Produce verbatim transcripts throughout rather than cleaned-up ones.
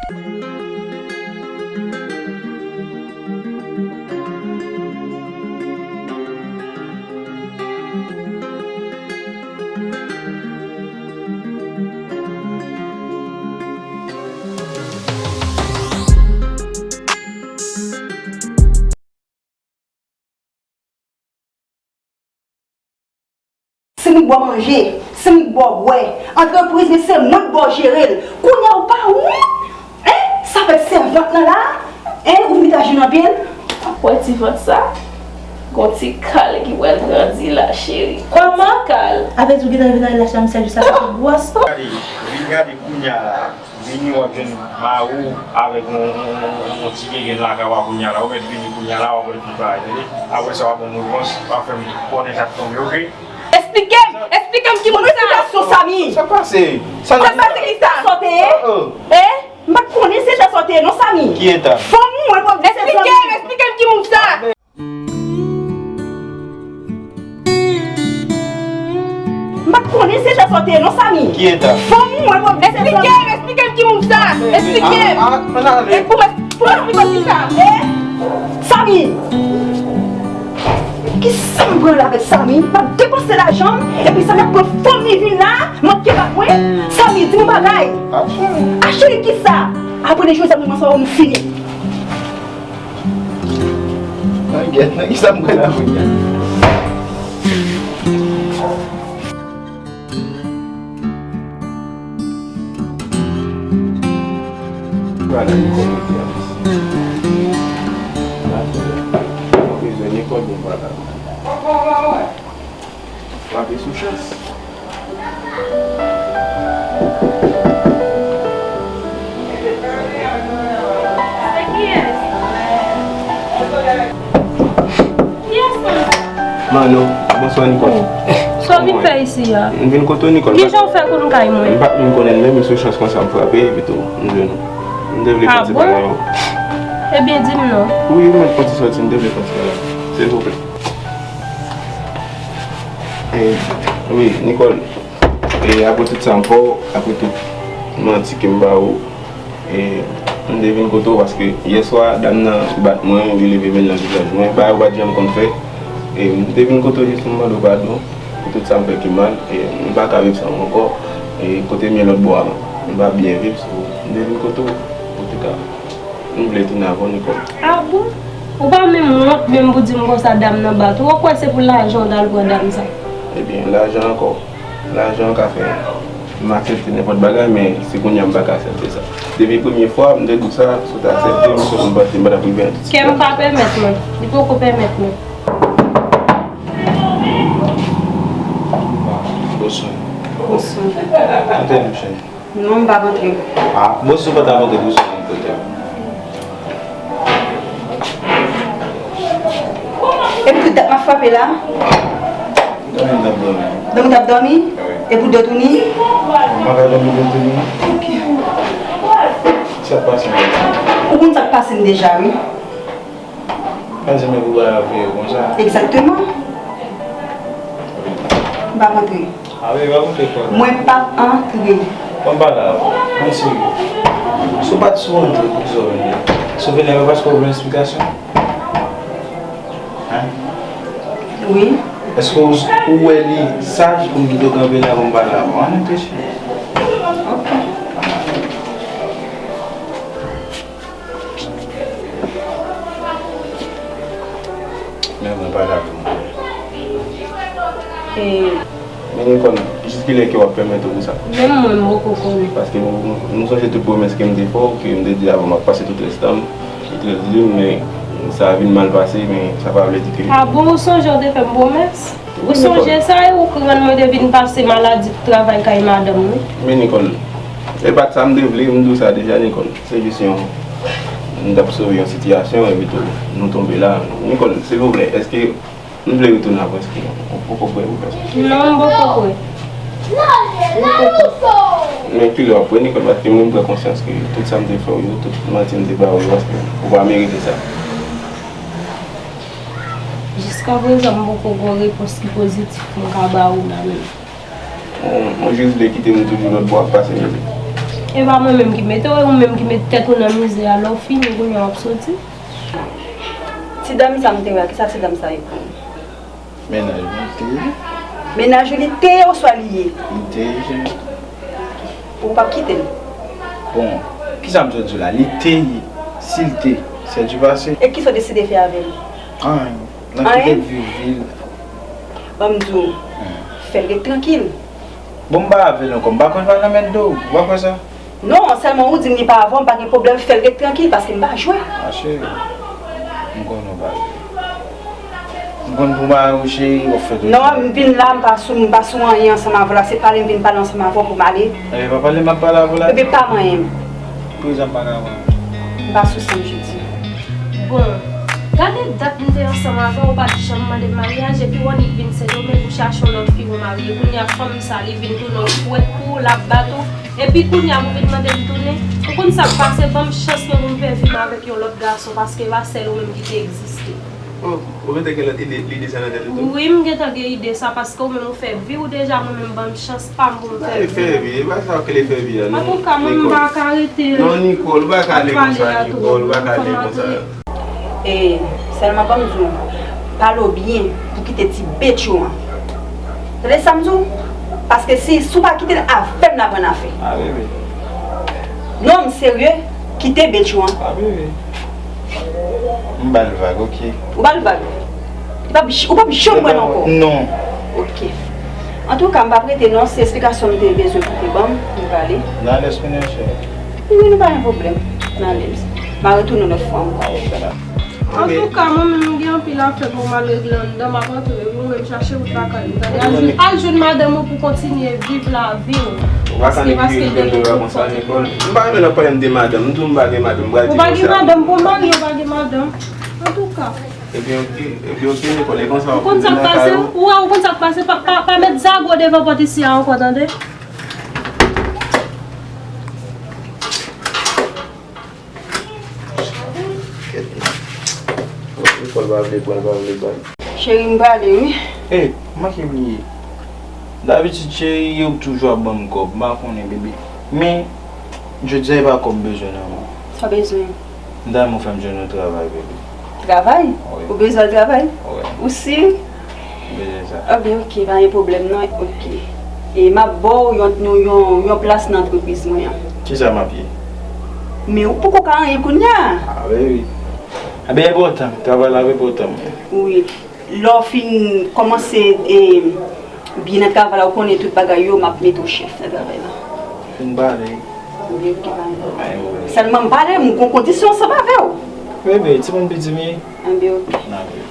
Se mwen k ba w manje, se mwen k ba w bwè. Antrepriz, men se mwen k ba w jere l. Kounye a, ou pa wont? Hein? Sa fè sèvant lan la? Hein? Ou vin met ajenou nan pye l? Ou wè ti vant sa? Gon ti kal ki pral grandi la, cheri. Kòman? Ti kal. A vle di ou gentan vin nan lach la, misye jis ap fè gwòs. Gade, vin gade kounye a la. Vini, w ap jwenn mari w avèk yon, yon, yon, yon ti gengèn lakay w a kounye a la. Ou mèt vini kounye a la, w ap wè tout bagay, tande. Apre sa, w ap ban m repons, w ap fè m konnen sa k tonbe, oke? Esplike m! Esplike m ki moun sa! Esplication, Samy! Sa k pase? Sa k pase ki sa? Sa w te ye? Eh? M pa t konnen se eta sa w te ye non, Samy. Ki eta? Fanm mwen, mwen, esplike m, esplike m ki moun sa! M pa t konnen se eta sa w te ye non, Samy. Ki eta? Fanm mwen, mwen, esplike m, esplike m ki moun sa. Esplike m. E pou mwen, pou mwen esplike w ki sa. Eh, Samy! Kisa m pran la avèk Samy? M ap depanse lajan m, epi Samy ap pran fanm li vin la, manke bat mwen. Samy, di m yon bagay. A cheri, ki sa? Apre de jou, sa mwen, sa nou fini. Nan gèt, nan kisa m pran la kounye a? Pral nan Nikòl mete a mesi. Mwen bezwen Nikòl pou m pale avè l. Frape sou chans. Se kiyès? Kiyès sa? Mano, bonswa Nikòl. Sa w vin fè isi a? M vin kote w Nikòl. Kijan w fè konn kay mwen? M pa t menm konnen l menm, sou chans konsa m frape, epi tou, m jwenn ou. M te vle fè ti pale avè w. Ebyen, di m non. Wi, mwen fè ti sòti, m te vle fè ti pale avè w. Silvouplè. E, wi, Nikòl, e, apre tout sa ankò, apre tout manti ke m ba ou, e, m te vin kote w paske yèswa, dam nan bat mwen, li leve men l nan vizaj mwen, bagay ou pa t janm konn fè. E, m te vin kote w jis pou m mande w padon pou tout sa m fè ki mal. E, m pa ka viv san ou ankò. E, kote m ye lòt bò a, m pa byen viv, so, m te vin kote w, antouka. M vle tounen avè w, Nikòl. A bon? Ou pa menm wont menm pou di m konsa dam nan bat ou? Ou kwè se pou lajan w t al pran dam sa? Ebyen, lajan ankò. Lajan ka fè m aksepte nenpòt bagay, men se kounye a m pa ka aksepte sa. Depi premye fwa, m te di w sa, si w t aksepte m, m panse m pa t ap rive an tout sitiyasyon. Kè m pa pèmèt mwen. Li poko pèmèt mwen. Bonswa. Bonswa. Antre, m cheri. Non, m p ap antre. Ah, bon, si w pa t ap antre, pou sa w vin kote a? Epi tout dat m ap frape la? Dòmi m t ap dòmi. Dòmi w t ap dòmi? Wi. Epi w dòmi? M pa ka dòmi dòmi. Ok. Sa k pase m? Ou konn sa k pase m deja, wi. Panse men pou bagay ap veye konsa. Egzakteman. M p ap antre. A, bebe, w ap antre kwa? Mwen p ap antre. Ban m pale avè w. Mwen serye. Si w pa t sou antre, poukisa w vin la? Si w vin la, e paske w vle esplikasyon? Hein? Wi. Èske w, ou wè li saj pou m kite w kanpe la pou m pale avè w? Ann antre, cheri. Ok. Men mwen pa dakò. E. Men Nicole, jiskilè ke w ap pèmèt ou pou sa? Menm mwen, m poko konnen. Paske nou, nou sonje tout pwomès ke m te fè w, ke m te di avè w m ap pase tout rès tan m, tout rès vi m, men sa vin mal pase, men sa pa vle di ke. A bon, ou sonje w te fè m pwomès? Ou sonje sa, e ou k rann mwen te vin pase maladi pou travay kay madanm mwen. Men Nicole, e pa t sa m te vle, m di w sa deja, Nicole. Se jis yon, m t ap sove yon sitiyasyon, epi tou, nou tonbe la. Nicole, silvouplè, èske m vle retounen avè w, èske ou poko prè pou fè sa? Non, m poko prè. M poko. Men kilè w ap prè, Nicole, paske mwen m pran konsyans ke tout sa m te fè w yo, tout manti m te ba w yo, paske ou pa merite sa. Jiskaprezan, m poko gen yon repons ki pozitif pou m ka ba ou la menm. Mwen, mwen jis vle kite m toujou lòt bò ap pase, bebe. E pa mwen menm ki mete w, e ou menm ki met tèt ou nan mizè a. Lè w fini, kounye a w ap soti. Ti dam sa m te wè a, kisa ti dam sa ye pou ou? Mennaj mwen te ye. Mennaj ou li te ye oswa li ye? Li te ye, cheri. Ou p ap kite l? Bon, kisa m sot di w la? Li te ye. Si l te, c'est du passé. E kisa w deside fè avè l? Anyen. N ap kite l viv vi l. Ban m di w, fè l ret trankil. Bon, m pa avè l ankò. M pa konn pa nan mèt do. Ou pa kwè sa? Non, sèlman ou di m li pa avè w, m pa gen pwoblèm, fè l ret trankil, paske m pa jwe. A, cheri, m konnen w pa jwe. M konn pou mari w, cheri, w ap fè tout sa. Non, m vin la, m pa sou, m pa sou anyen ansanm avè w la. Se pale m vin pale ansanm avè w pou m ale. Ebyen, pa pale m ap pale avè w la. Ebyen, pa manyen m. Prezan m pa ka manyen. M pa sou sa m jodi. Bon, gade dat m te ansanm avè w, ou pa t janm mande m maryaj, epi w annik vin Sendomeng pou chache yon lòt fi pou marye. Kounye a fanm sa, li vin tounen yon fwèt pou ou, l ap bat ou. Epi kounye a pou vin mande m tounen. Ou konn sa k pase, ban m chans mwen pou m fè vi m avèk yon lòt gason, paske e pa sèl ou menm ki te egziste. Oh, ou gentan gen lòt ide, lide sa nan tèt ou tou? Wi, m gentan gen ide sa, paske ou menm ou fè vi w deja, mwen menm ban m chans pa m pou m fè vi. Fè vi, e pa sa w rele fè vi a, non. Antouka, mwen m pa ka rete. Non, Nicole, ou pa ka ale konsa, Nicole, ou pa ka ale konsa. E, sèlman ban m di w, pale w byen pou kite ti Betcho an. Tande sa m di w? Paske si, si w pa kite l avè m, n ap ann afè. A, bebe. Non, m serye, kite Betcho an. A, bebe. M ba l vag, oke. Ou ba l vag? Ou p ap j-, ou p ap janm wè l ankò? Non. Oke. Antouka, m p ap rete non, se esplikasyon m te bezwen pou te ban m, m prale. N alèz kounye a, cheri? Wi, nou pa gen pwoblèm. N alèz. M a retounen yon lòt fwa ankò. Antouka, mwen menm, m gen anpil afè pou m al regle anndan, m ap antre, wi, ou menm chache wout lakay ou, tande? Al jwenn, al jwenn madanm ou pou kontinye viv lavi w. Paske, paske l te gen konsa, Nicole. M pa renmen nan pale m de madanm, m di w m pa gen madanm, m pral di konsa. Ou pa gen madanm, pou w marye, ou pa gen madanm. Antouka. Epi, epi, epi, ok, Nicole, e konsa w konn sa k pase, ou wè, ou konn sa k pase, pa, pa, pa met zago devan pòt isi a ankò, tande? Nicole pa vle pran, pa vle bay. Cheri, m prale, wi. Ey, m manke bliye. Dabitid, cheri, ou toujou ap ban m kòb, m pa konnen, bebe. Men, jodi a, e pa kòb m bezwen, non. Sa w bezwen? M ta renmen w fè m jwenn yon travay, bebe. Travay? Wi. Ou bezwen al travay? Wi. Ou si? M bezwen sa. Ebyen, oke, pa gen pwoblèm, non. Oke. E m ap ba w yon, yon, yon, yon plas nan antrepriz mwen an. Kisa m ap ye? Men ou poko ka anyen kounye a. A, bebe. Ebyen, enpòtan. Travay la enpòtan, mwen. Wi. Lè w fin kòmanse, e, byen nan travay la, ou konnen tout bagay yo, m ap mete w chèf nan travay la. Fin pale. Anben, oke, pa gen pwoblèm. Sèlman m pale, m gon kondisyon ansanm avè w. Bebe, timoun piti m ye. Anben, oke. Anben.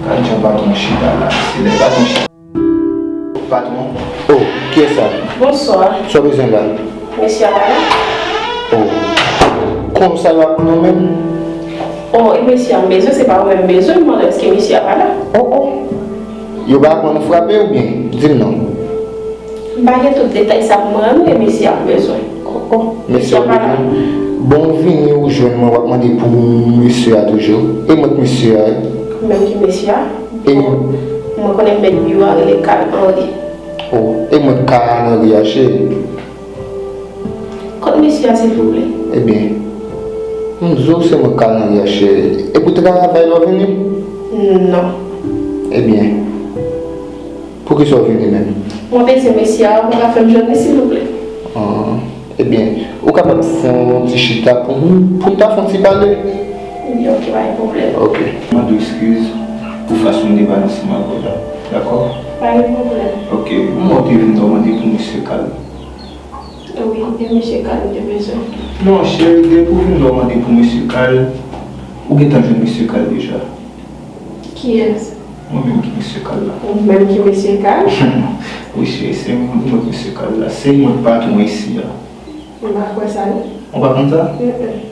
Gad jan patwon chita la. Se lè patwon chita. Patwon. Oh, kiyès sa? Bonswa. Sa w bezwen la? Mesye a pa la? Oh. Konsa yo ap pran w menm? Oh, e mesye a m bezwen, se pa ou menm m bezwen, m mande èske mesye a pa la? Oh, oh. Yo pa konn frape oubyen? Di m non. M pa gen tout detay sa pou mwen an non, e mesye a m bezwen. Oh, oh. Mesye a w bezwen? Bon, ou vini, ou jwenn mwen, w ap mande pou mesye a toujou. E mwen k mesye a, wi. Menm ki mesye a? E bon, mwen konnen mèt biwo a rele Carl Henry. Oh, e mwen k Carl Henry a, cheri. Kot mesye a, silvouplè? Ebyen, m di w se mwen k Carl Henry a, cheri. E pou travay la w vini? Non. Ebyen, poukisa w vini menm? Mwen bezwen mesye a, ou ka fè m jwenn li, silvouplè? Ah, ebyen, ou kapab fè yon ti chita pou m, pou n ta fè yon ti pale? Wi, oke, pa gen pwoblèm. Oke. Mande w eskiz pou fason m te pale ansanm avè w la. Dakò? Pa gen pwoblèm. Oke, m wè w te vin la w mande pou mesye Carl. Wi, e mesye Carl m te bezwen. Non, cheri, depi w vin la w mande pou mesye Carl, ou gentan jwenn mesye Carl deja. Kiyès? Mwen menm ki mesye Carl la. Ou menm ki mesye Carl? Wi, cheri, se mwen, mwen k mesye Carl la. Se mwen k patwon isi a. M pa kwè sa, non. Ou pa konn sa? Mm, mm.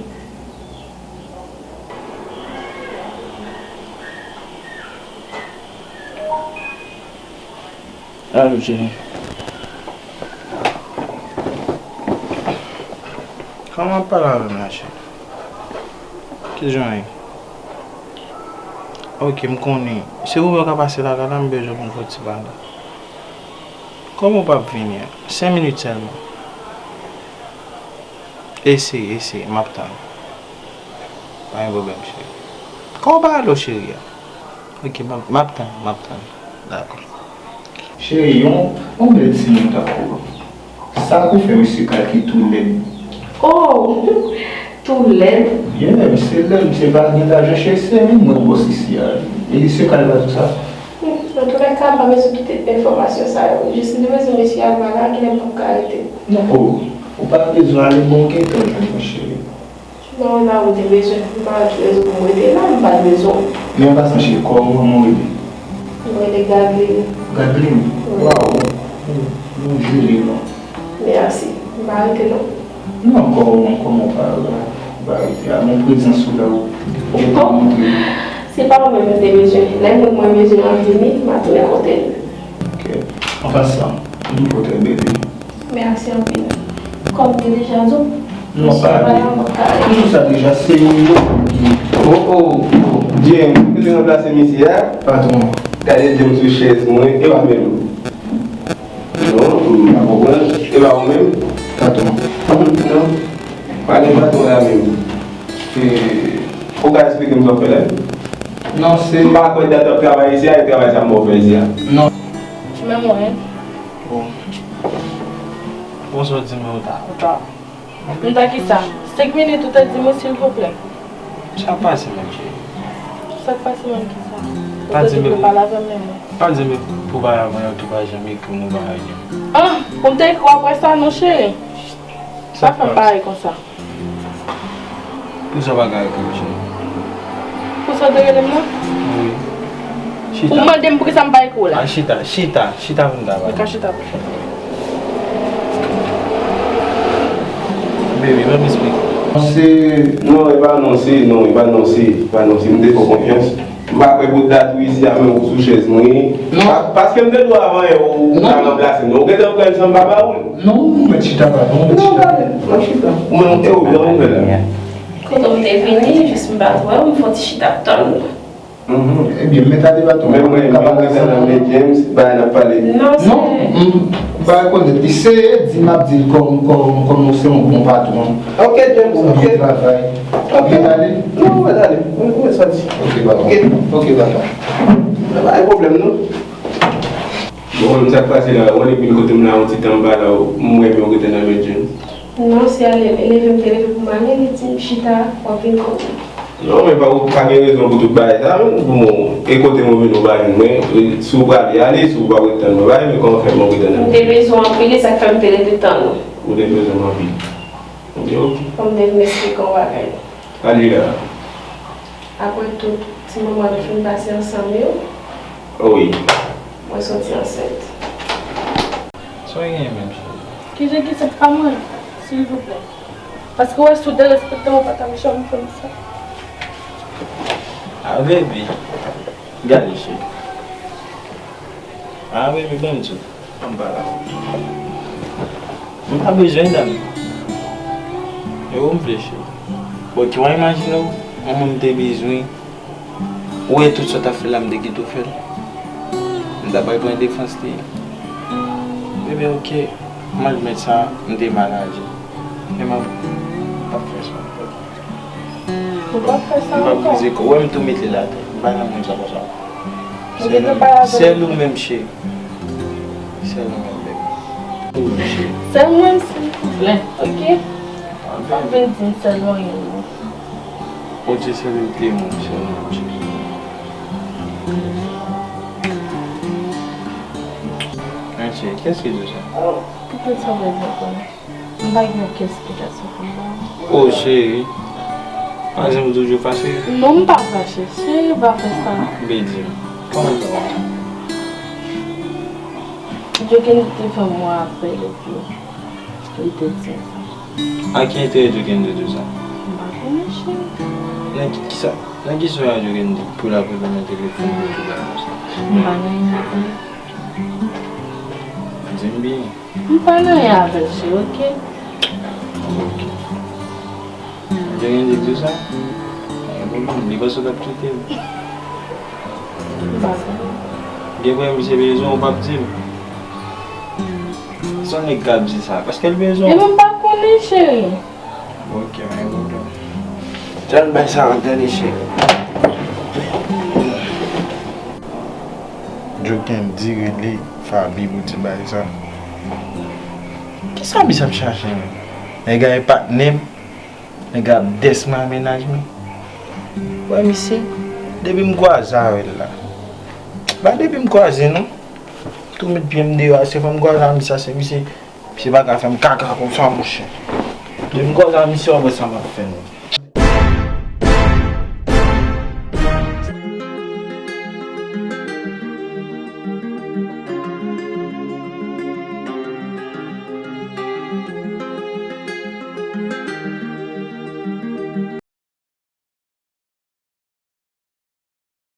Alo, cheri. Kòman w ap pale avè m la, cheri? Kijan w ye? Ok, m konnen. Silvouplè, w ka pase lakay la, m bezwen pou n fè yon ti pale. Kòman w p ap vini a? Senk minit sèlman. Eseye, eseye, m ap tann. Pa gen pwoblèm, cheri. Kòman w pa rele w cheri a? Ok, m ap, m ap tann, m ap tann. Dakò. Cheri, yon, yon bèl timoun tankou w. Sa k ou fè mesye Kal ki tou lèd? Oh, tou lèd? Yeah, misye lèd, misye pa gen lajan, cheri, se li mwen bòs isi a. E mesye Kal pa di w sa? Antoulèka, m pa bezwen tout enfòmasyon sa yo. Jis m te bezwen mesye Alma la, kilè m p ap ka rete? Non, oh, ou pa bezwen ale, bon, w gentan jwenn mwen, cheri. Non, la ou te bezwen, m pa wè ki rezon pou m rete la, m pa t bezwen w. Men an pasan, cheri, kòman w rele? Mwen rele Gadeline. Gadeline? Wi. Waw, ou, ou joli non. Mèsi. M pa rete non. Non, kòman, kòman w pa, ou pa rete a? Bon prezans ou la, ou, ou pa montre. Se pa ou menm m te bezwen. Lè m wè mwen bezwen an vini, m a tounen kote l. Ok. An pasan, m kote bebe. Mèsi anpil. Kòm m te deja di w, non, misye pa la, m ap ka ale. Ou di sa deja, se ou menm ki. Oh, oh, oh, James, ou te ranplase misye a? Patwon. Gade James sou chèz mwen, e pa menm. Non, m pa konprann. E pa ou menm? Patwon. Non. Pa gen patwon la menm. E, ou ka eksplike m sa w fè la? Non, se. M pa kwè dat w ap travay isi a, e travay sa m ba w fè isi a. Non. Ti manman, hein? Bon. Bon, sa w di m, ou ta, ou ta. M ta ki sa? Senk minit ou te di mwen silvouplè. Sa k pase menm, cheri? Sa k pase menm ki sa? Ou te di pou pale avè m menm. Pa di m pou pale avè w, tou pa janm ekri m ou pa anyen. Ah, pou m te ekri w apre sa, non, cheri. Pa fè m parèy konsa. Poukisa w pa ka ekri m, cheri? Poukisa w te rele m nan? Wi. Chita. Ou mande m poukisa m pa ekri w la? A, chita, chita, chita pou n ta pale. Mwen ka chita pou chita. Baby, ban m esplike. Se, non, e pa non, se, non, e pa non, se, e pa non, se, m te fè w konfyans. M pa kwè pou dat ou isi a menm ou sou chèz mwen. Non. Pa-, paske m te di w avan yè ou ka ranplase m. Non, ou gentan pran l san m pa ba ou l. Non, mwen chita pa, non, mwen chita. Non, gade, mwen chita. Ou menm, e ou, jan ou fè la? Kote m te vini, jis m pa t wè w, m fè yon ti chita tann ou. Mhm. Ebyen, m mèt ale patwon. Men mwen, men mwen gentan nan men James, bagay n ap pale. Non, non, m pa rekonèt li. Se di m ap di l kòm, kòm, kòm ou se yon bon patwon. Ok, James, ok. Ou byen travay. Ok. Ou mèt ale? Non, ou mèt ale. Ou mèt soti. Ok, patwon. Ok. Ok, patwon. Pa gen pwoblèm, non. Bon, sa k pase la, ou annik vin kote m la, yon ti tan m pa la, m wè men w gentan nan men James. Non, se ale, leve m te leve pou m ale, li di m chita, w ap vin kote m. Non, men pa, pa gen rezon pou tout bagay sa, non. Bon, e kote mwen vin ou pa jwenn mwen, e si w prale, ale, si w pa ret tann mwen, pa gen kòman fè mwen ret tann ou. M te bezwen w anpil, e sa k fè m te rete tann ou. Ou te bezwen m anpil. Ok, ok. Fò m te vin eksplike w yon bagay. Ale la. Apre tou, ti moman nou fin pase ansanm yo, wi, mwen soti ansent. Sa w genyen menm, cheri? Kijan ki se pa mwen, silvouplè? Paske w wè si w te respekte m, ou pa t ap janm fè m sa. Ah, baby. Gade, cheri. Ah, baby, ban m di w. Ann pale avè w. M pa bezwen dam. E ou m vle, cheri. Bon, ki w imajine w, yon moun m te bezwen, ou wè tout sa w t ap fè la, m te kite w fè l. M ta pral pran defans li. Ebyen, ok, m admèt sa, m te mal aji. Men m ap, m p ap fè sa ankò. Ou p ap fè sa ankò? M p ap brize kò. Ou wè m tou mete l atè. M pa nan moun sa konsa. Ou gentan pale avè l? Sèl ou menm, cheri. Sèl ou menm, baby. Sèl ou menm, silvouplè, ok? Pa vle di m sèl ou anyen, non. Ou di sèl ou te moun, sèl ou menm, cheri. Men cheri, kiyès ki di w sa? Poukisa w bezwen konnen? M pa gen okenn esplikasyon pou m ba w. Oh, cheri. Pa janm toujou fache. Non, m pa fache. Cheri, pa fè sa. Bedi, kòman sa va? Joken te fè m yon apèl epi li te di m sa. A ki enterè Joken te di w sa? M pa konnen, cheri. Nan ki, kisa, nan ki swen a Joken te pran pou l ap reponn nan telefòn pou tout bagay konsa? M pa nan yon apèl. Di m byen. M pa nan anyen avè l, cheri, ok? Ok. Te gen di w sa? Li panse w t ap kite l. Gen vre misye bezwen w p ap di l. Sa yon nèg k ap di sa? Paske l bezwen w. Epi m pa konnen, cheri. Ok, men bon. Jan bay sa an tande, cheri. Joken di rele Faby pou ti bay sa. Kisa misye ap chache menm? Nèg la e patnè m. Nèg la ap dèsman mennaj mwen. Wè misye, depi m kwaze avè l la. Pa depi m kwaze non. Tou met pye m deyò a, se fò m kwaze a misye, se misye. Misye pa ka fè m kaka konsa monchè. Depi m kwaze a misye, w ap wè sa m ap fè non.